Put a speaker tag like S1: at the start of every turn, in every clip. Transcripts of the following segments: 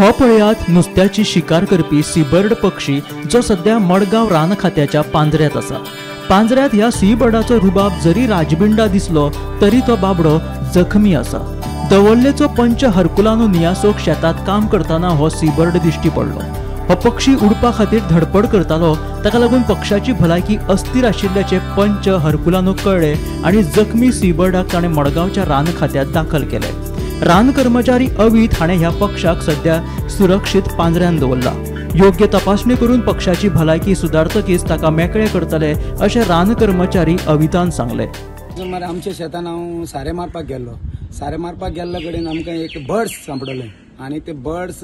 S1: हो पळयात नुस्त्याची शिकार करपी सीबर्ड पक्षी जो सध्या मडगांव रान खात्याच्या पांजऱ्यात आसा। पांजऱ्यात ह्या सीबर्डाचो रुबाब जरी राजबिंडा दिसलो तरी तो बाबडो जखमी आसा। दवल्लेचो पंच हरकुलानो नियासोक शेतात काम करतना हो सीबर्ड दिश्टी पडलो। हो पक्षी उडपा खातीर धडपड करतालो, ताका लागून पक्षाची भलायकी अस्थिर आशिल्ल्याचे पंच हरकुलानो कळ्ळे आनी जखमी सीबर्डाक ताणें मडगांवच्या रान खात्यात दाखल केले। रान कर्मचारी अवित हाणें ह्या पक्षाक सध्या सुरक्षीत पांजऱ्यान दवरला। योग्य तपासणी करून पक्षाची भलायकी सुदारतकीच ताका मेकळे करतले अशें रान कर्मचारी अवितान सांगलें।
S2: आमच्या शेतान हांव सारें मारपाक गेल्लो। सारें मारपाक गेल्ल्या कडेन आमकां एक बर्ड्स सांपडले आनी ते बर्ड्स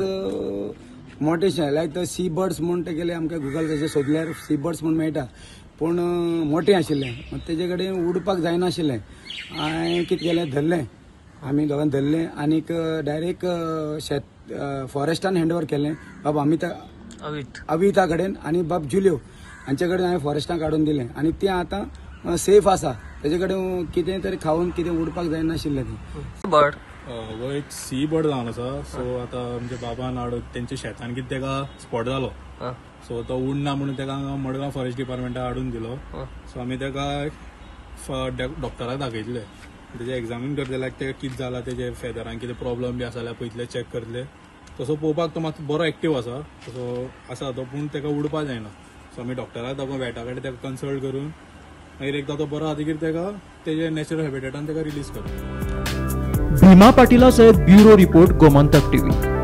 S2: मोटेशे लायक तो सी बर्ड्स म्हूण ते गेले आमकां गुगल तशें सोदल्यार सी बर्ड्स म्हूण मेळटा, पूण मोटें आशिल्लें, तेजे कडेन उडपाक जायनाशिल्लें। हांवें कितें केलें, धरलें, आमी दोगां धरलें आनीक डायरेक्ट शेत फॉरेस्टान हँड ओवर केलें बाब अमिता अविता कडेन आनी बाब जुल्यो हांचे कडेन हांवें फॉरेस्टान काडून दिलें आनी तें आतां सेफ आसा। तेजे कडेन कितें तरी खावन कितें उडपाक जायनाशिल्लें तें
S3: बर्ड।
S4: हो एक सी बर्ड जावन आसा। सो आतां आमच्या बाबान हाडून तेंच्या शेतान कितें तेका स्पॉट जालो, सो तो उडना म्हणून तेका मडगांव फॉरेस्ट डिपार्टमेंटाक हाडून दिलो। सो आमी तेका डॉक्टराक दाखयतले, तेजे एग्जामीन करतले, लायक तेका कितें जालां, तेजे फेदरान कितें प्रॉब्लम बी आसा जाल्यार पळयतले, चॅक करतले। तसो पळोवपाक तो मातसो बरो एक्टीव आसा, तसो आसा तो, पूण तेका उडपाक जायना। सो आमी डॉक्टराक दाखोवन वेटा कडेन तेका कन्सल्ट करून मागीर एकदां तो बरो जातकीर तेका तेजे नॅचरल हॅबिटेटान तेका रिलीज करता।
S1: भीमा पाटिला सयत ब्युरो रिपोर्ट, गोमंतक टीव्ही।